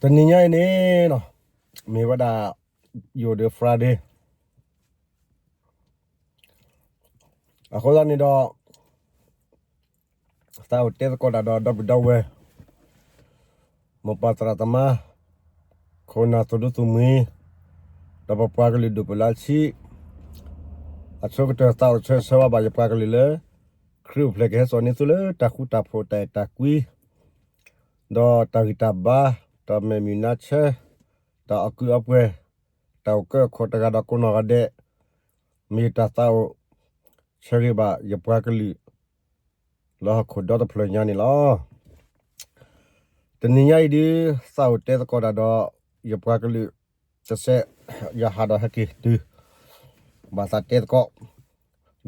တနံၤညါအံၤန့ၣ် မ့ၢ်ဝဲဒၣ် ယိၤဒီး Friday အဃိသတးန့ၣ်ဒီး သးအိၣ်တဲသကိးတၢ်ဒီး ဒီပုၢ်ဒီဝဲၢ် မိၢ်ပၢ်သရၣ်သမါ ခိၣ်နၢ်သူၣ်ဒူသူၣ်မှံၤ ဒီးပပှၤကလုာ်ဒိၣ်ပှၤလၢအဆံး အဆိကတၢၢ် သးအိၣ်ဆၢဂ့ၤဆၢဝါဘၣ်ယပှၤကလုာ်လၢ ခရံာ်အိၣ်ဖျဲၣ်ကဟဲစိာ်န့ၢ်သုလၢတၢ်ဃူတၢ်ဖိး တၢ်အဲၣ်တၢ်ကွံ ဒီးတၢ်ဂံၢ်တၢ်ဘါ တၢ်မဲာ်မုာ်နါဆၢ တၢ်အီၣ်ကုးအီပှဲၤ တၢ်အိၣ်ကၢခိၣ်တဂၤဒီးကိးနီၢ်ဂၤဒဲး မ့ၢ်တၢ်သးအိၣ်ဆၢဂ့ၤဘၣ်ယပှၤကလုာ် လၢဟီၣ်ခိၣ်ဒီတဖျၢၣ်ညါန့ၣ်လီၤ. တနံၤညါအံၤဒုး သးအိၣ်တဲသကိးတၢ်ဒီး ယပှၤကလုာ်တစဲး ယဟးဒီးဟဲက့ၤတုၤ ဘၣ်သးတဲသကိး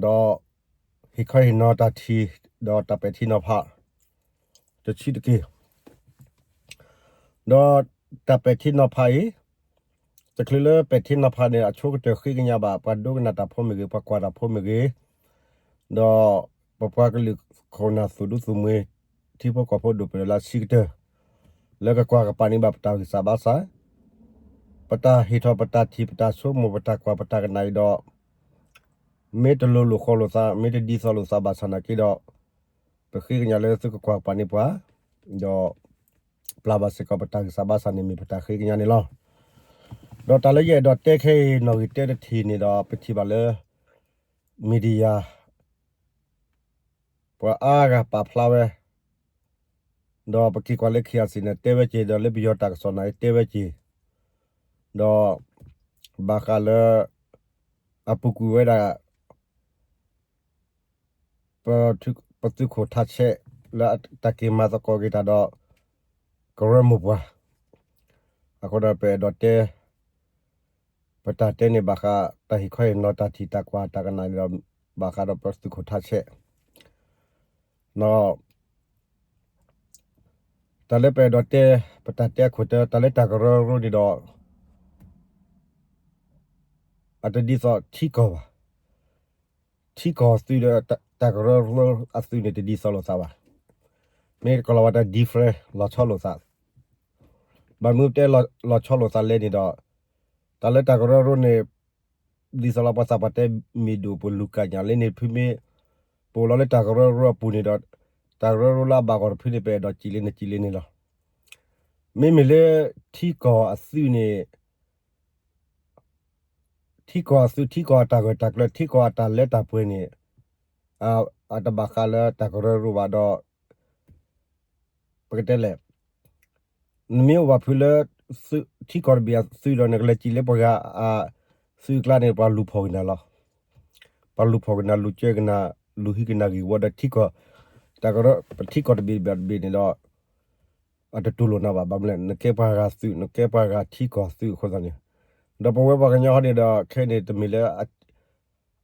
ဒီး ဟ့ၣ်ခီဟ့ၣ်နီၤတၢ်ထံၣ် ဒီးတၢ်ပဲာ်ထံနီၤဖး တဆံးတက့ၢ်. ဒီးတၢ်ပဲာ်ထံနီၤဖးအံၤ တချုးလၢပဲာ်ထံနီၤဖးန့ၣ် အဆိကတၢၢ်ဃ့ကညးဘၣ် ပှၤဒိကနၣ်တၢ်ဖိမ့ၢ်ဂ့ၤ ပှၤကွၢ်တၢ်ဖိမ့ၢ်ဂ့ၤ ဒီးပပှၤကလုာ်ခိၣ်နၢ်သူၣ်ဒူသူၣ်မှံၤ ထံဖိကီၢ်ဖိဒိၣ်ပှၤလၢအဆံးကတၢၢ် လၢကကွၢ်ကပာ်န့ၢ်ဘၣ်ပတၢ်ဂံၢ်စၢ်ဘါစၢ် ပတၢ်ဟ့ၣ်ထီၣ်ပတၢ်ထံၣ် ပတၢ်ဆိကမိၣ် ပတၢ်ကွၢ်ပတၢ်ကနၣ်အံၤဒီး မ့ၢ်တလိၤလိာ်ဃီလိာ်သး မ့ၢ်တဒ်သိးလိာ်သးဘၣ်ဆၣ်နာ်က့ဒီး ပဃ့ကညးလၢသုကကွၢ်ကပာ်န့ၢ်ပှၤ ဒီး ပျၢ်ဘၣ်စ့ၢ်ကီးပတၢ်ဂံၢ်စၢ်ဘါစၢ်န့ၣ်မ့ၢ်ပတၢ်ဃ့ကညးန့ၣ်လီၤ. ဒီးတၢ်လၢယအဲၣ်ဒိးတဲခဲအံၤ နီၣ်ဂံၢ်တဲတထံၣ်န့ၣ်ဒီး ပထံၣ်ဘၣ်လၢ media ပှၤအါဂၤပာ်ဖျါဝဲ ဒီးပက့ၤကွၢ်လၢ ခ့ၣ်အစံၣ် န့ၣ် တဲဝဲက့ၤ ဒီးလၢပယီၤတၢ်ကစီၣ်န့ၣ် တဲဝဲက့ၤ ဒီး ဘၣ်ဃးလၢ အပူၤကွံာ်ဝဲဒၣ် ပသုးခိၣ်ထးဆဲး လၢတၢ်က့ၤမၤသကိးက့ၤတၢ်ဒီး ကရၢမိၢ်ပှၢ် အဃိဒီးပအဲၣ်ဒိးတဲ ပတၢ်တဲန့ၣ်ဘၣ်ဃး တၢ်ဟ့ၣ်ခီဟ့ၣ်နီၤတၢ်ထံၣ်တၢ်ကွၢ်တၢ်ကနၣ်န့ၣ်ဒီး ဘၣ်ဃးဒီးပသုးခိၣ်ထးဆဲး ဒီး တၢ်လၢပအဲၣ်ဒိးတဲ ပတၢ်တဲအခိၣ်တီ တၢ်လၢတၢ်ကရၢကရိန့ၣ်ဒီး အတဒ်သိးထံကီၢ်ဘၣ်. ထံကီၢ်အသုးဒီး တၢ်ကရၢကရိအသုးန့ၣ် တဒ်သိးလိာ်သးဘၣ်. မ့ၢ်တကိးလီၤဝဲတၢ် different လီၤဆီလိာ်သး. ဘၣ်မနုၤတဲလီၤဆီလိာ်သးလဲၣ်န့ၣ်ဒီး တၢ်လၢတၢ်ကရၢကရိန့ၣ် ဒ်သိးလၢပှၤသးပှၢ်တဲ မ့ၢ်ဒိၣ်ပလူၤကၣ်ညၣ်လၢန့ၣ် ဖုမ့ၢ် ပအိၣ်လီၤလၢတၢ်ကရၢကရိအပူၤန့ၣ်ဒီး တၢ်ကရၢကရိလၢအဘၣ်ဂီၢ်တဖုန့ၣ် ပအဲၣ်ဒိးစံးလၢန့ၣ်စံးလၢန့ၣ်လီၤ. မ့မ့ၢ်လၢထံကီၢ်အသုးန့ၣ် ထံကီၢ်အသုး ထံကီၢ်အတၢ်ဂၢၢ်တၢ်ကျၢၤ ထံကီၢ်အတၢ်လၢတၢ်ပှဲၤန့ၣ် အတဘၣ်ဃးလၢတၢ်ကရၢကရိဘၣ်ဒီး ပကတဲလဲၣ် နမ့ၢ်အိၣ်ဘၣ်ဖုးလၢ ထံကီၢ်တဘ့ၣ်အသုးဒီး နကလဲၤစံးလၢပှၤဂၤအသုးအကျါန့ၣ် ပှၤလူၤဖီၣ်ကနၤလီၤ. ပှၤလူၤဖီၣ်ကနၤ လူၤစၢကနၤ လူၤဟံးကနၤဂ့ၢ်ဝီဒီး ထံကီၢ် တၢ်ကရၢ ပထံကီၢ်တဘ့ၣ်ဘၣ်တဘ့ၣ်န့ၣ်ဒီး အတတူၢ်လိာ်နၤဘၣ်. ဘၣ်မနုၤလဲၣ် နကဲပှၤဂၤသုး နကဲပှၤဂၤထံကီၢ်သုးအဃိသတးန့ၣ် ဒီးပဝဲပှၤကညီဟီန့ၣ်ဒီး ခဲအံၤန့ၣ်တမ့ၢ်လၢ အ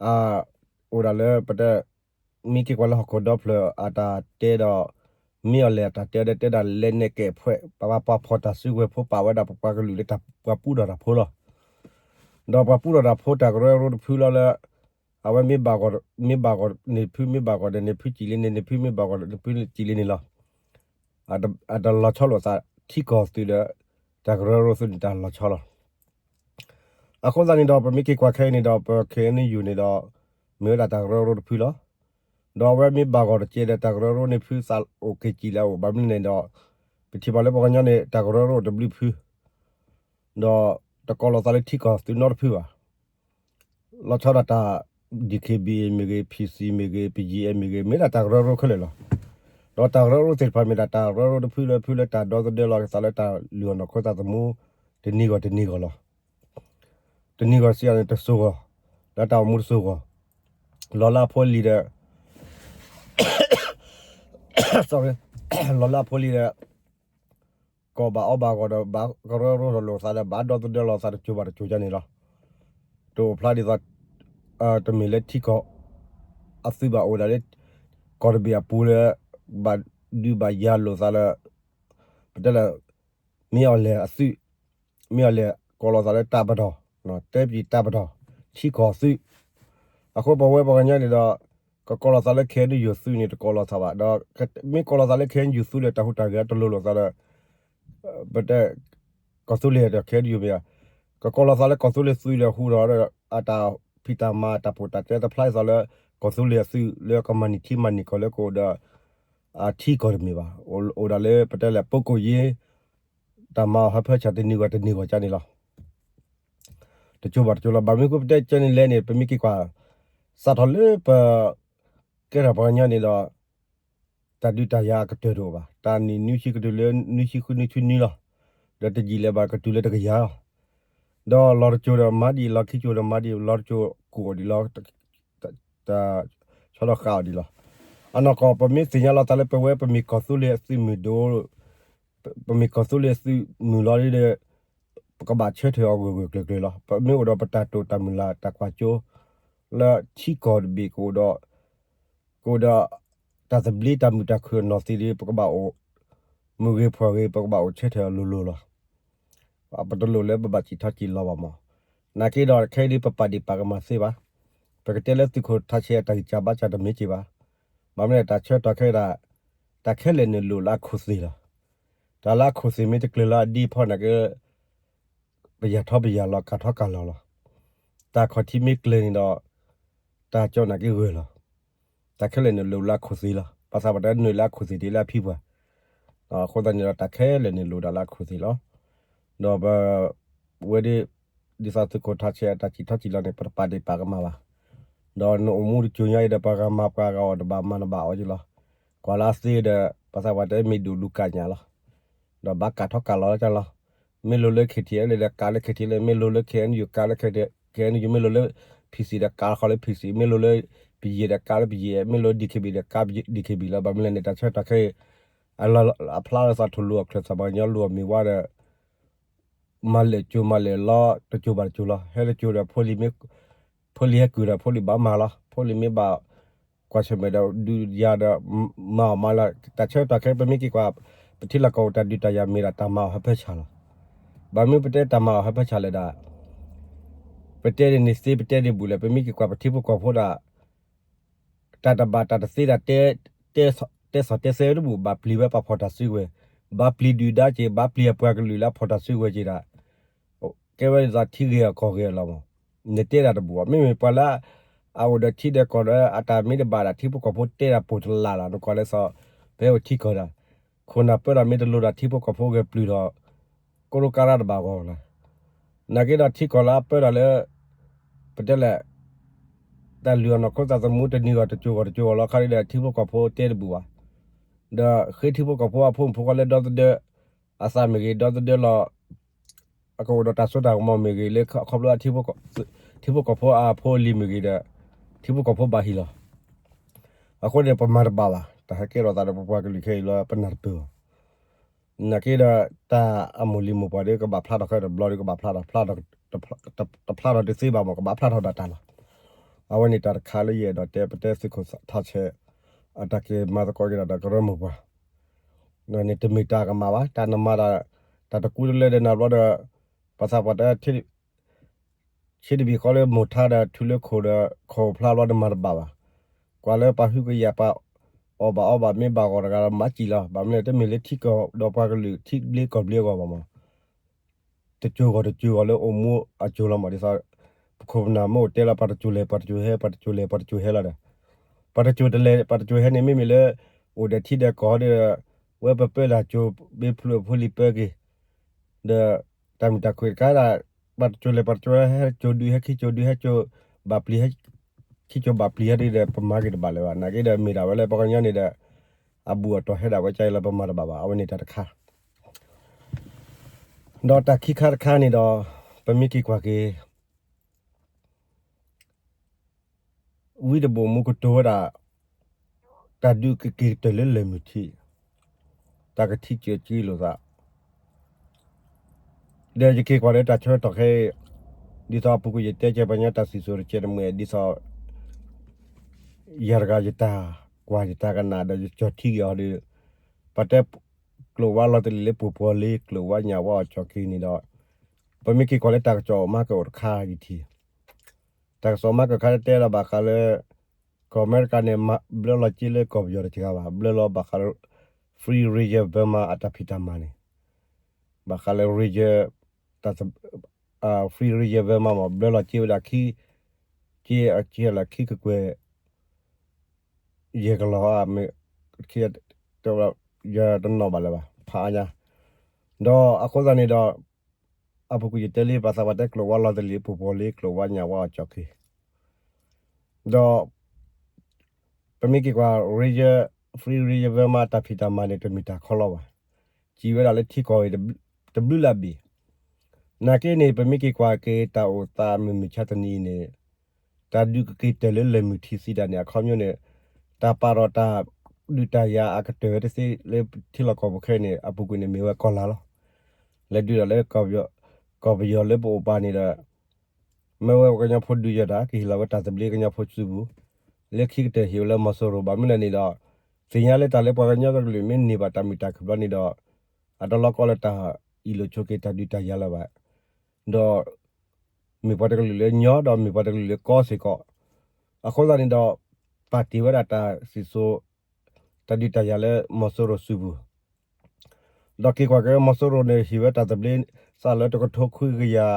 အိၣ်ဒၣ်လၢပတဲ မ့ၢ်က့ၤကွၢ်လၢဟီၣ်ခိၣ်ဒီဖျၢၣ်အတၢ်တဲဒီး မ့ၢ်အီၤလဲၣ်အတၢ်တဲဒီး တဲဒၣ်လဲၤနဲၣ်ကဲးဖှဲး ပှၤပှၤဖီၣ်တၢ်စုကဝဲၤဖိပာ်ဝဲဒၣ်ပပှၤကလုာ်လၢပှၤပူထီၣ်တၢ်ဖိလီၤ. ဒီးပှၤပူထီၣ်တၢ်ဖိတၢ်ကရၢကရိတဖုလီၤလၢ အဝဲမ့ၢ်ဘၣ်ဂီၢ် မ့ၢ်ဘၣ်ဂီၢ်န့ၣ် ဖုမ့ၢ်ဘၣ်ဂီၢ်ဒီး န့ၣ်ဖုစံးလံန့ၣ် န့ၣ်ဖုမ့ၢ်ဘၣ်ဂီၢ်ဒီး န့ၣ်ဖုစံးလံန့ၣ်လီၤ. အတလီၤဆီလိာ်သး ထံကီၢ်သုးဒီး တၢ်ကရၢကရိသုးန့ၣ် တၢ်လီၤဆီလီၤ. အဃိသတးန့ၣ်ဒီး ပမ့ၢ်က့ၤကွၢ်ခဲအံၤန့ၣ်ဒီး ပ ခ့ၣ်အဲၣ်ယူၣ်န့ၣ်ဒီး မ့ၢ်ဝဲဒၣ်တၢ်ကရၢကရိတဖုလီၤ. ဒီးအဝဲမ့ၢ်ဘၣ်ဂီၢ်တကဲဒီး တၢ်ကရၢကရိန့ၣ် ဖုသးအိၣ်က့ၤစံးလၢအအိၣ် ဘၣ်မနုၤလဲၣ်ဒီး ပထံၣ်ဘၣ်လၢပှၤကညီန့ၣ် တၢ်ကရၢကရိတဘျုးဖု ဒီးတကိးလီၤသးလၢထံကီၢ်သုးနီတဖုဘၣ်. လီၤဆီဒၣ်တၢ် DKBA မ့ၢ်ဂ့ၤ PC မ့ၢ်ဂ့ၤ ပယံအဲမ့ၢ်ဂ့ၤ မ့ၢ်ဒၣ်တၢ်ကရၢကရိခဲလၢာ်လီၤ. ဒီးတၢ်ကရၢကရိသ့ၣ်တဖၣ်မ့ၢ်ဒၣ်တၢ်ကရၢကရိတဖုလၢဖုလၢတၢ်ဒီသဒၢလီၤက့ၤသးလၢတၢ်လုၢ်အီၣ်နီၢ်ခိသးသမူ တနံၤဂီၢ်တနံၤဂီၢ်လီၤ. တနံၤဂီၢ်စံးအီၤန့ၣ် တစိၤဂီၢ် လၢတၢ်အိၣ်မူတစိၤဂီၢ် လီၤလၢအဖိလံၤဒီး sorry လီၤလၢအဖိလံၤဒီး ကီၢ်ဘၣ်အီၣ်ဘၣ်ဂီၢ်ဒီး ဘၣ်ကရၢကရိလိာ်သးဒီး ဘၣ်ဒီသဒၢလိာ်သးတစိၤဘၣ်တစိၤန့ၣ်လီၤ. တအိၣ်ဖျါဒ်သိး တမ့ၢ်လၢထံကီၢ်အသုးဘၣ် အိၣ်ဒၣ်လၢ ကီၢ်တဘ့ၣ်အပူၤလၢ ဘၣ်ဒုးဘၣ်ယၤလိာ်သးလၢ ပတဲလၢ မ့ၢ်အီၤလဲၣ်အသုး မ့ၢ်အီၤလဲၣ် ကိးလီၤသးလၢတၢ်ပတီၢ် တဲပံၤတၢ်ပတီၢ် ထံကီၢ်သုး အဃိပဝဲပှၤကညီန့ၣ်ဒီး ကကိးလီၤသးလၢ ခ့ၣ်အဲၣ်ယူၣ်သုးန့ၣ် တကိးလီၤသးဘၣ် ဒီးမ့ၢ်ကိးလီၤသးလၢ ခ့ၣ်အဲၣ်ယူၣ်သုးဒီး တၢ်ဟူးတၢ်ဂဲၤတလိၤလိာ်သးဒီး ပတဲ ကီၢ်သူလ့ၤဒီး ခဲအံၤယိၤမ့ၢ်ဧါ, ကကိးလီၤသးလၢကီၢ်သူလ့ၤသုးဒီး ဟူဒီး အတၢ်ဖံးတၢ်မၤတၢ်ပိာ်တၢ်တဲတဖျါအသးလၢ ကီၢ်သူလ့ၤအသုးလၢကမၤန့ၢ်ထံမၤန့ၢ်ကီၢ်လၢကအိၣ်ဒီး အထံကီၢ်တမ့ၢ်ဘၣ်, အိၣ်ဒၣ်လၢပတဲလဲၣ် ပုၢ်ကိၣ်ယ့ တၢ်မၤအီၤဟၢဖၢဆၢတနံၤဂီၢ်တနံၤဂီၢ်ကန့ၣ်လီၤ. တကၠိဘၣ်တကၠိလီၤ. ဘၣ်မနုၤဃိပတဲကန့ၣ်လဲၣ်န့ၣ် ပမ့ၢ်က့ၤကွၢ် စးထီၣ်လၢပ ကဲထီၣ်ပှၤကညီန့ၣ်ဒီး တၢ်ဒုးတၢ်ယၤအကတၢၢ်တအိၣ်ဘၣ်. တၢ်နံၣ်နွံဆံကတုၤလၢနွံဆံဃုနွံဆံနွံလီၤ. ဒီးတယံာ်လၢၤဘၣ်ကတုၤလၢတကယၤလီၤ. ဒီးလီၤတကၠိဒီးမၤဒံး လီၤခံကၠိဒီးမၤဒံး လီၤတကၠိကအိၣ်ဒံးလီၤ ဆီလီၤဃာ်အီၤဒံးလီၤ. အနီၢ်ကီၢ်ပမ့ၢ်သ့ၣ်ညါလီၤသးလၢပဝဲပမ့ၢ်ကီၢ်သူလ့ၤအသုးမုၢ်ဒိၣ် ပမ့ၢ်ကီၢ်သူလ့ၤအသုးမုၢ်လီၤဒီး ပကဘၣ်ဆၢထၢၣ်အီၤဂၢၢ်ဂၢၢ်ကျၢၤကျၢၤလီၤ. ပမ့ၢ်အိၣ်ဒီးပတၢ်တိာ်တၢ်မုၢ်လၢ်တၢ်ကွၢ်စိ လၢထံကီၢ်တဘ့ၣ်ကအိၣ်ဒီး ကအိၣ်ဒီး တၢ်သဘျ့တၢ်မုာ်တၢ်ခုၣ်အနီၢ်သံးဒီး ပကဘၣ်အိၣ် မုၢ်ဂ့ၤဖှီၣ်ဂ့ၤ ပကဘၣ်အိၣ်ဆၢထၢၣ်အလိၤလိၤလီၤ. ပတလိၣ်လၢပဘၣ်စံၣ်ထီၣ်စံၣ်လီၤဘၣ်မး. နာ်က့ဒီးခဲအံၤဒ်ပပာ်ဒံးပာ်ကမၣ်သ့ဘၣ်. ပကတဲလၢသုးခိၣ်ထးဆဲးအတၢ်ဂံၢ်စၢ်ဘါစၢ်တမ့ၢ်က့ၤဘၣ်. ဘၣ်မနုၤလဲၣ်တၢ်ဆၢကတီၢ်ခဲအံၤဒၣ် တၢ်ခဲလၢာ်န့ၣ်လိၣ်လၢအခိၣ်သ့ၣ်လီၤ. တၢ်လၢအခိၣ်သ့ၣ်မ့ၢ်တကျၢၤလၢအဒ့ဖီနာ်က့ ပယၢ်ထီၣ်ပယၢ်လီၤ ကၢ်ထီၣ်ကၢ်လီၤလီၤ. တၢ်ခီၣ်ထံးမ့ၢ်ကျၢၤန့ၣ်ဒီး တၢ်ကၠီနာ်က့ဂၢၢ်လီၤ. တၢ်ခဲလၢာ်န့ၣ်လိၣ်လၢအခိၣ်သ့ၣ်လီၤ. ဘၣ်ဆၣ်ပှၤတနုာ်လၢအခိၣ်သ့ၣ်ဒ်လၢအဖံပှၤ အဃိသတးန့ၣ်ဒီး တၢ်ခဲလၢာ်န့ၣ်လိၣ်ဒၣ်လၢအခိၣ်သ့ၣ်လီၤ. ဒီးပဝဲဒၣ် ဒ်သိးသုးခိၣ်ထးဆဲးအတၢ်စံၣ်ထီၣ်စံၣ်လီၤန့ၣ် ပတပာ်ဒံးပာ်ကမၣ်ဘၣ်. ဒီးနအိၣ်မူတစိၤညါအံၤဒီး ပှၤဂၤမၤပှၤဂၤအီၣ်တဘၣ်မၤတဘၣ်အီၤက့ၤလီၤ. ကွၢ်လၢအသ့ဒီး ဘၣ်ဆၣ်ပှၤတဲမ့ၢ်ဒိၣ်လူၤကၣ်ညၣ်လီၤ. ဒီးဘၣ်ကၢ်ထီၣ်ကၢ်လီၤလၢကၢ်လီၤ. မ့ၢ်လိၤလၢ KTLA ဒီးကၢ်လၢ KTLA မ့ၢ်လိၤလၢ KNU ကၢ်လၢ KNU မ့ၢ်လိၤလၢ PC ဒီးကၢ်လီၤဃီလၢ PC မ့ၢ်လိၤလၢ ပယဲၢ်ဒီးကၢ်လၢပယဲၢ် မ့ၢ်လိၤ DKB ဒီးကၢ် DKB လီၤ. ဘၣ်မနုၤလဲၣ်န့ၣ် တၢ်ဆၢကတီၢ်ခဲအံၤ အဖျါလီၤသးထိၣ်လူၤအီၣ်ချၢၣ်သး ပှၤကညီလူၤအီၣ်မ့ၤဝါဒီး မၤလဲၢ်ကၠိၤမၤလဲၢ်လီၤ တကၠိၤဘၣ်တကၠိၤလီၤ. ဟဲတကၠိၤဒီး ဖိလံၤမ့ၢ် ဖိလံၤဟဲကုၢ်ဒီး ဖိလံၤဘၣ်မၤလီၤ. ဖိလံၤမ့ၢ်ဘၣ်ကွၢ်ဆၢၣ်မဲာ်ဒီး ဒုးယၤဒီး မၤအီၣ်မၤလီၤ. တၢ်ဆၢကတီၢ်ခဲအံၤ ပမ့ၢ်က့ၤကွၢ် ပထံလီၢ်ကီၢ်ပူၤတၢ်ဒုးတၢ်ယၤမ့ၢ်ဒၣ်တၢ်မၤအီၣ်ဟၢဖၢဆၣ်လီၤ. ဘၣ်မနုၤပတဲတၢ်မၤအီၣ်ဟၢဖၢဆၣ်လဲၣ်ဒၣ် ပတဲဒ်န့ၣ်သ့ ပတဲဒ်ဘူးလဲၣ် ပမ့ၢ်က့ၤကွၢ်ပထံဖိကီၢ်ဖိဒၣ် တၢ်တဘၣ်တၢ်တသ့ဒၣ် တဲ တဲစီၣ်တဲဆၢတဘၣ် ဘၣ်ပျံၤဝဲပှၤဖီၣ်တၢ်စုကဝဲၤ, ဘၣ်ပျံၤဒုၣ်ဒါက့ၤ ဘၣ်ပျံၤအပှၤကလုာ်လၢအဖီၣ်တၢ်စုကဝဲၤက့ၤဒၣ်, ကဲဝဲဒ်သိးထံဂ့ၤအီၤကီၢ်ဂ့ၤအီၤလီၤမး, နတဲဒၣ်တဘူၣ်ဘၣ်. မ့မ့ၢ်ပှၤလၢ အအိၣ်ဒီးထံဒီးကီၢ်ဒီး အတၢ်မ့ၢ်တဘၣ်ဒၣ် ထံဖိကီၢ်ဖိတဲဒၣ်ပိာ်တလၢ်လီၤ. နကွၢ်လၢစီၤ ဖဲအိၣ်ထံကီၢ်ဒၣ် ခိၣ်နၢ်ပၢတၢ်မ့ၢ်တလိၤဒီး ထံဖိကီၢ်ဖိဂဲၤပျုၢ်ဒီး ကရူၢ်ကရၢတဘၣ်ဂီၢ်လီၤ. နာ်က့ဒီးထံကီၢ်လၢအပၢတၢ်လၢ ပတဲလဲၣ် တၢ်လုၢ်အီၣ်နီၢ်ခိသးသမူတနံၤဂီၢ်တကၠိၤဂီၢ်တကၠိၤဂီၢ်လီၤခါဒီး ထံဖိကီၢ်ဖိတဲတဘူၣ်ဘၣ်. ဒီးဃ့ထံဖိကီၢ်ဖိအဖိမုၣ်ဖိခွါလၢဒီသဒၢ အသးမ့ၢ်ဂ့ၤ ဒီသဒၢလီၤ အကအိၣ်ဒီးတၢ်စိတၢ်ကမီၤမ့ၢ်ဂ့ၤ လၢခီဖျိ ထံဖိကီၢ်ဖိအဖိအလံၤမ့ၢ်ဂ့ၤဒီး ထံဖိကီၢ်ဖိဘၣ်ဟံၣ်လီၤ. အဃိန့ၣ် ပမၤတဘၣ်ဘၣ် တၢ်ဟဲကဲထီၣ်သးဒီးပပှၤကလုာ်ခဲအံၤလီၤ ပနၢ်တပၢၢ်ဘၣ်. နာ်က့ဒီး တၢ်အမိၢ်လံၤမိၢ်ပှၢ်ဒီး ကဘၣ်ဖျါထီၣ်ခဲတဘျီဒီး ကဘၣ်ဖျါထီၣ် တဖျါထီၣ်တသ့ဘၣ်မး ကဘၣ်ဖျါထီၣ်ဒၣ်တၢ်လီၤ. အဝဲန့ၣ်တၢ်တခါလၢယအဲၣ်ဒိးတဲ ပတဲသုးခိၣ်ထးဆဲး အတၢ်က့ၤမၤသကိးက့ၤဒီးတၢ်ကရၢမိၢ်ပှၢ် န့ၣ်တမ့ၢ်တၢ်ကမၣ်ဘၣ်. တၢ်နမၤတၢ် တၢ်တကူတလဲဒီးနၤဘျီဒီး ပှၤသးပှၢ်တဲ ဆ့တဘ့ၣ်ဃီလၢမိၢ်ထါဒီး ထူလၢခိၣ်ဒီး ခိၣ်ဖျါဘျီဒီးမၤတဘၣ်ဘၣ်. ကွၢ်လၢပှၤဟုကယာ်ပှၤ အီၣ်ဘၣ်အီဘၣ်မ့ၢ်ဘၣ်ဂီၢ်တဂၤဒီး မၤစံၣ်လီၤ. ဘၣ်မနုၤလဲၣ် တမ့ၢ်လၢထံကီၢ်ဒီးပှၤကလုာ် ထံဘျ့ကီၢ်ဘျ့အဂီၢ်ဘၣ်မး တကၠိၤဂီၢ်တကၠိၤဂီၢ်လၢအိၣ်မူအကၠိၤလီၤမး ဒ်သိး ပခိၣ်ပနၢ်မ့ၢ်အိၣ်တဲလီၤ ပှၤတကၠိၤလဲၤ ပှၤတကၠိၤဟဲ ပှၤတကၠိၤလဲၤ ပှၤတကၠိၤဟဲလီၤဒီး ပှၤတကၠိၤတလဲၤ ပှၤတကၠိၤဟဲန့ၣ် မ့မ့ၢ်လၢ အိၣ်ဒီးထံဒီးကီၢ်ဒီး ဝဲပပၢတၢ်ကၠိၤ မ့ၢ်ဖျိဖိလံၤပၢက့ၤ ဒီး တၢ်မုာ်တၢ်ခုၣ်တခါဒၣ် ပှၤတကၠိၤလဲၤ ပှၤတကၠိၤဟဲ ကၠိၤဒုဟဲ ခံကၠိၤဒုဟဲ ကၠိၤဘၣ်ပျံၤဟဲ ခံကၠိၤဘၣ်ပျံၤဟဲဒ်ဒီး ပမၤက့ၤတဘၣ်လၢၤဘၣ်. နာ်က့ဒီး မ့ၢ်ဒၣ်ဝဲလၢပှၤကညီန့ၣ်ဒီး အဘူၣ်အတီၢ်ဟဲဒၣ်ဝဲကအံၤလၢပမၤတဘၣ်ဘၣ်. အဝဲန့ၣ်တၢ်တခါ ဒီးတၢ်ခံခါတခါန့ၣ်ဒီး ပမ့ၢ်က့ၤကွၢ်က့ၤ ဝံတဘိၣ်မူကတိၤဝဲဒၣ် တၢ်ဒုးကက့ၤကတၢၢ်လၢလၢၢ်မုၢ်ထံး တၢ်ကထံၣ်ကၢၤက့ၤလိာ်သး ဒီးယက့ၤကွၢ်လၢတၢ်ဆၢကတီၢ်ခဲအံၤ ဒ်သိးအပူၤကွံာ်ယတဲကဲပှၤကညီတၢ်စံၣ်စိၤတကဲးတမှဲၤ ဒ်သိး ယၤတဂၤယတၢ်ကွၢ်ယတၢ်ကနၣ်ဒီး ယကၠီၤထံက့ၤအီၤဒီး ပတဲ ကျိာ်ဝါလီၤတလ့ၣ်လၢပှိၤပှီၤလ့ ကျိာ်ဝါညၣ်ဝါအီၣ်ကၠီၤက့ၤန့ၣ်ဒီး ပမ့ၢ်က့ၤကွၢ်လၢတၢ်ကစီၣ်အီၣ်မၤကအိၣ်တခါယထံၣ် တၢ်ကစီၣ်မၤကၢခါတဲလီၤဘၣ်ဃးလၢ ကီၢ်အမဲရကၤန့ၣ် ဘျၢလီၤက့ၤလၢကီၢ်ပယီၤတကဂၤဘၣ် ဘျၢလီၤဘၣ်ဃးလၢ Free Region Burma အတၢ်ဖံးတၢ်မၤန့ၣ် ဘၣ်ဃးလၢ Region free reserve မးမး ဘျၢလီၤစ့ဝဲဒၣ်ခံ, စ့အစ့လၢခံကကွဲၢ် ယဲၢ်ကလီၤ, ယတနီၣ်ဘၣ်လၢၤဘၣ် ဖးအါညါ, ဒီးအဃိသတးန့ၣ်ဒီး အပူၤကွံာ်ယတဲလံ ပှၤသးပှၢ်တဲကျိာ်ဝါလီၤတလံၤ ပူၤပူၤလံ ကျိာ်ဝါညၣ်ဝါအီၤကၠီၣ်က့ၤ, ဒီး ပမ့ၢ်က့ၤကွၢ် free reserve မး တၢ်ဖံးတၢ်မၤန့ၣ် တမ့ၢ်တၢ်ခီလီဘၣ်. စံးဝဲဒၣ်လၢထံကီၢ်အံၤ တဘျုးလၢ်ဘ့ၣ်, နာ်က့န့ၣ် ပမ့ၢ်က့ၤကွၢ်က့ၤတၢ်အိၣ်သးမုၢ်မုၢ်ဆါတနံၤအံၤန့ၣ် တၢ်ဒုးကက့ၤတၢၢ်လၢလၢၢ်မုၢ်ထံသံဒၣ်န့ၣ် အခီပညီန့ၣ် တၢ်ပာ်ထီၣ်တၢ်ဒုးတၢ်ယၤအကတၢၢ်ဝဲတသ့လၢထံလီၢ်ကီၢ်ပူၤခဲအံၤန့ၣ် အပူၤကွံာ်န့ၣ်မ့ၢ်ဝဲကီၢ်လာ်လီၤ. လဲၤဒုးဒီးလၢ ကီၢ်ပယီၤလၢပအိၣ်ပာ်န့ၣ်ဒီး မ့ၢ်ဝဲပှၤကညီဖိဒုးယၤတၢ် ကဟ့ၣ်လီၤဝဲတၢ်သဘျ့ကညီဖိစုပူၤ, လၢခံကတၢၢ်ဟ့ၣ်ဝဲလၢမီၤစိရိၤ ဘၣ်မနုၤလဲၣ်န့ၣ်ဒီး သ့ၣ်ညါလၢတၢ်လၢပှၤကညီတကလုာ်မ့ၢ်န့ၢ်ဘၣ်တၢ်မုာ်တၢ်ခုၣ်ဘျီန့ၣ်ဒီး အတလီၢ်ကီလၢတၢ်အံၣ်လိာ်ဆိးက့ၤတၢ်ဒုးတၢ်ယၤလၢၤဘၣ်, ဒီး မ့ၢ်ပှၤတကလုာ်လၢညီဒီးမ့ၢ်ပှၤတကလုာ်လၢကီစ့ၢ်ကီး, အဃိသတးန့ၣ်ဒီး ပာ်တ့ၢ်ဝဲဒၣ်တၢ်စံၣ်စိၤ တၢ်ဒုးတၢ်ယၤလၢမီၤစိရိၤစုပူၤ, ဒီးက့ၤကွၢ်က့ၤမီၤစိရိၤန့ၣ် ဟ့ၣ်ဝဲတၢ်သဘျ့စးလၢတကထိခွံကယၤ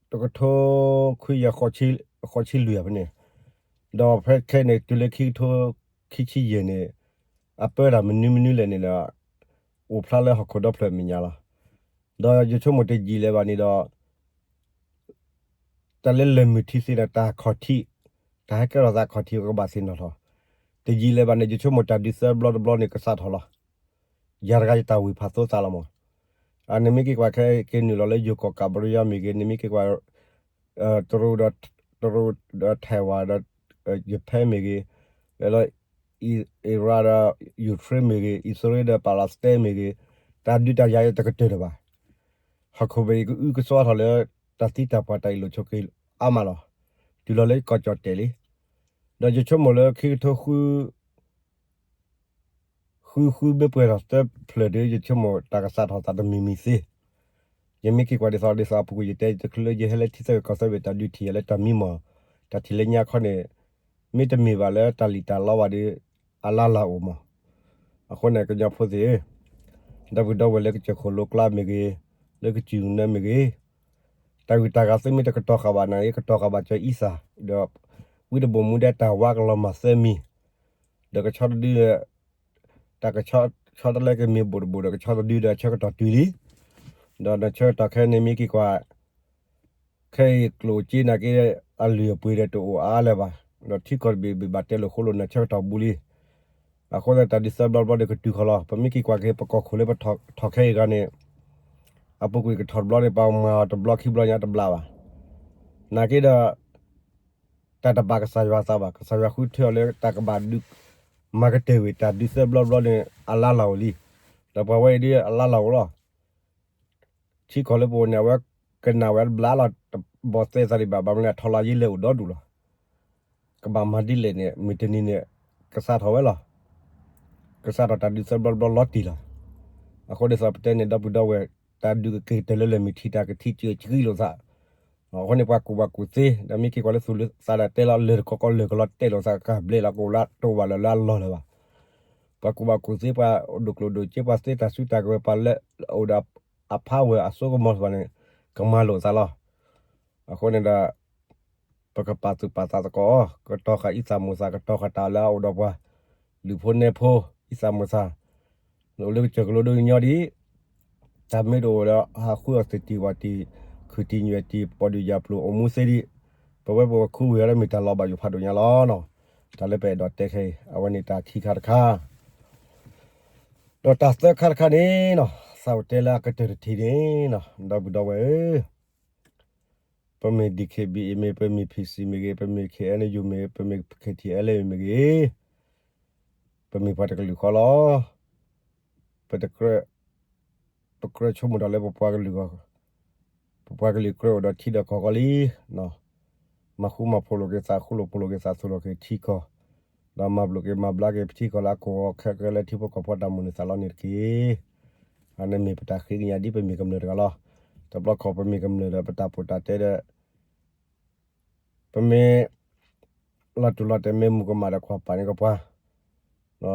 တကထိခွံကယၤ ဃိးဆံလွံၢ်ဖဲန့ၣ်, ဒီးဖဲခဲအံၤန့ၣ် တုၤလၢခံကထိခံဆံယဲၢ်န့ၣ် အပၢတၢ်မနုၤမနုၤလဲၣ်န့ၣ်ဒီး အိၣ်ဖျါလၢဟီၣ်ခိၣ်ဒီဖျၢၣ်မဲာ်ညါလီၤ. ဒီးယဆိကမိၣ်တယံာ်လၢၤဘၣ်န့ၣ်ဒီး တၢ်လၢလၢၢ်မုၢ်ထံသ့န့ၣ် တၢ်ခီၣ်ထံး, တၢ်ဟဲကဲထီၣ်သးခီၣ်ထံးကဘၣ်သ့ၣ်နီၣ်ထီၣ်, တယံာ်လၢၤဘၣ်န့ၣ် ယဆိကမိၣ်တၢ်ဒုးသၢဘျီတဘျီန့ၣ် ကစးထီၣ်လီၤ. ယၤတဂၤယတၢ်ဝံၢ်ဖးသိသးလီၤမး, နမ့ၢ်က့ၤကွၢ်ခဲက့ၤနုာ်လီၤလၢယိၤကီၢ်ကးဘရီယါမ့ၢ်ဂ့ၤ, နမ့ၢ်က့ၤကွၢ် တရူးဒီး Taiwan ဒီး Japan မ့ၢ်ဂ့ၤ, လၢ Iran ဒီး Ukraine မ့ၢ်ဂ့ၤ, အံၣ်စရ့လးဒီး Palestine မ့ၢ်ဂ့ၤ, တၢ်ဒုးတၢ်ယၤတကတၢၢ်တဘၣ်. ဟီၣ်ခိၣ်ဘ့ၣ်အံၤကအုကစွါထီၣ်လၢ တၢ်သံတၢ်ပှၢ်တၢ်အံၣ်လိာ်ဆိးက့ၤအါမးလီၤ. တုၤလီၤလၢကီၢ်ကၠီၣ်တဲာ်လံ, ဒီးယဆိကမိၣ်လၢခံကထိဃု ဃုဃုမ့ၢ်ပှဲၤထီၣ်သၢဖျၢၣ်ဒီး ယဆိကမိၣ်တၢ်ကစးထီၣ်သးတမံၤမံၤသ့. ယမ့ၢ်က့ၤကွၢ်ဒ်သိးဒ်သိးအပူၤကွံာ် ယတဲတချုးလၢယဟဲလၢထံသၢဝ့ၢ်ကီၢ်သၢဝ့ၢ် တၢ်ဒုးထံၣ်ယၤလၢတၢ်မံမီၢ် တၢ်ထံၣ်လၢညါခီန့ၣ် မ့တမ့ၢ်ဘၣ်လၢတၢ်လံၣ်တၢ်လီဘၣ်ဒီး အလါလၢ်အိၣ်မး. အဃိန့ၣ် ကညီဖိသ့ၣ်ဧၢ, ဒီပုၢ်ဒီဝဲၢ်လၢကစၢၢ်ခိၣ်လိကျါမ့ၢ်ဂ့ၤ, လၢကစၢၢ်နၢမ့ၢ်ဂ့ၤ, တၢ်ဂုၤတၢ်ဂၤသုမ့ၢ်တကတီၤဃာ်ဘၣ်န့ၣ် ကတီၤဃာ်ဘၣ်ကၠီအံသၣ်, ဒီး ဝံတဘိၣ်မူဒဲတၢ်ဝါကလီၤမၢ်သၢမံၤ, ဒီးကဆီတဒု တၢ်ကဆီတလဲကမ့ၢ်ဘိၣ်တဘိၣ်ဒီး ကဆီတဒုဒီးဆၢကတီၢ်တုၤလံ. ဒီးနဆၢကတီၢ်ခဲအံၤန့ၣ်မ့ၢ်က့ၤကွၢ် ခဲအံၤကျိၣ်စ့နာ်က့ အလုၢ်အပှ့ၤဒီးတအိၣ်အါလၢၤဘၣ်, ဒီးထံကီၢ်တဘ့ၣ်ဘ့ၣ်ဘၣ်တဲလိာ်ဃိလိာ်န့ၣ်ဆၢကတီၢ်ဘူးလံ. အဃိသတးတၢ်ဒုးသၢဘျီဘျီဒီးကတုၤခီလီၤ. ပမ့ၢ်က့ၤကွၢ်က့ၤပကီၢ်ခိၣ်လၢပထီၣ်ခဲအံၤဂၤန့ၣ် အပူၤကွံာ်ကထီၣ်တဘျီန့ၣ် ပမၤအီၤတဘျီခံဘျီညါတဘျီဘၣ်. နာ်က့ဒီး တၢ်တဘၣ်ကစၢ်ယွၤသးဘၣ်. ကစၢ်ယွၤဃုထၢအီၤလၢတၢ်ကဘၣ်ဒုး မၤကတၢၢ်ဝံၤ တၢ်ဒုးသၢဘျီဘျီန့ၣ် အလါလၢ်အိၣ်လံ. ဒီးပှၤဝဲအံၤဒ်အလါလၢ်အိၣ်လီၤ. ထံကီၢ်လၢပအိၣ်န့ၣ် အဝဲကနၣ်ဝဲတဘျါလီၤ. တဘီၣ်သဲသးဒံးဘၣ် ဘၣ်မနုၤလဲၣ် ထီလီၤယ့လဲၤအိၣ်ဒီဒူၣ်လီၤ. ကဘၣ်မၤဒ်လဲၣ်န့ၣ် မုၢ်တနံၤန့ၣ် ကစးထီၣ်ဝဲလီၤ. ကစးထီၣ်တၢ်ဒုးသၢဘျီတဘျီလီၤတံၢ်လီၤ. အဃိဒ်သိးပတဲန့ၣ် ဒီပုၢ်ဒီဝဲၢ် တၢ်ဒုးကက့ၤကတၢၢ်လၢလၢၢ်မုၢ်ထံ တၢ်ကထံၣ်စၢၤဆှံလိာ်သး. အဃိန့ၣ် ပှၤကူၣ်ဘၣ်ကူၣ်သ့ ဒီးမ့ၢ်က့ၤကွၢ်လၢသူၣ်လၢသးဒီးတဲလီၤ လၢၢ်တကီကီလၢၢ်ကလီၤတဲာ်လိာ်သးကဘျဲးလီၤ ကအိၣ်လၢတအိၣ်ဘၣ်လၢၤလၢအလီၢ်လၢၤဘၣ်. ပှၤကူၣ်ဘၣ်ကူၣ်သ့ ပှၤဒိၣ်ကျိၣ်ဒိၣ်စ့ ပှၤသ့တၢ်စုတၢ်ကဝဲၤ ပှၤလၢအိၣ်ဒီးအဖးဝဲၢ်အစိကမီၤသ့ၣ်တဖၣ်န့ၣ် ကမၤလိာ်သးလီၤ. အဃိန့ၣ်ဒီး ပကပာ်သူၣ်ပာ်သးသကိးအီၤ ကတီၤဃာ်အံသၣ်မိၢ်သၣ် ကတီၤဃာ်တၢ်လၢအအိၣ်ဒီးပှၤ လုၢ်ဖိနဲဖိ အံသၣ်မိၢ်သၣ် အိၣ်လၢကစၢၢ်ကလိဒိကညီဒ်အံၤ တၢ်မ့ၢ်တအိၣ်ဒီး ဟးဃုအီၣ်သ့ၣ်တံၢ်ဝၣ်တံၢ် ခုၣ်တံၢ်ညွဲၣ်တံၢ် ပီၢ်ဒုၣ်ယၢ်ပျိၢ်အိၣ်မူသ့ဒ်အံၤ ပဝဲပဝဲခူဝ့ၢ်အီၤလၢမ့ၢ်တၢ်လီၤဘၣ်ယိၣ်ဖးဒိၣ်ညါလီၤနီၤ. တၢ်လၢပအဲၣ်ဒိးတဲခဲအံၤ အဝဲန့ၣ်တၢ်ခံခါတခါ ဒီးတၢ်သၢခါတခါန့ၣ်နီၤ သးအိၣ်တဲလၢအကတၢၢ်တထံၣ်န့ၣ်နီၤ ဒီပုၢ်ဒီဝဲၢ်ဧၢ ပမ့ၢ် DKBA မ့ၢ် ပမ့ၢ် PC မ့ၢ်ဂ့ၤ ပမ့ၢ် KNU မ့ၢ် ပမ့ၢ် KTLA မ့ၢ်ဂ့ၤ ပမ့ၢ်ပှၤတကလုာ်ဃီလီၤ. ပတကြၢး ပကြၢးဆိကမိၣ်တၢ်လၢပပှၤကလုာ် ပပှၤကလုာ်ကြၢးအိၣ်ဒီးထံဒီးကီၢ်ဃီလံ. မၤဃူမၤဖိးလိာ်က့ၤသး ဃူလိာ်ဖိးလိာ်က့ၤသး သိၣ်လိာ်က့ၤထံကီၢ် ဒီးမၤဘျိးက့ၤမၤဘျါက့ၤပထံကီၢ်လၢအကဝီၤခဲလၢာ်လၢထံဖိကီၢ်ဖိတၢ်မိၣ်န့ၢ်သးလီန့ၣ်တက့ၢ်. အန့ၣ်မ့ၢ်ပတၢ်ဃ့ကညးဒ်ပမ့ၢ်ကမျၢၢ်တဂၤလီၤ. တဘျီခီပမ့ၢ်ကမျၢၢ်ဒီးပတၢ်ပီးတၢ်တဲဒီး ပမ့ၢ် လီၤတူာ်လီၤတဲာ်မ့ၢ်မုၢ်ကမၣ်ဒီးကွၢ်ပာ်န့ၢ်ကပှၢ်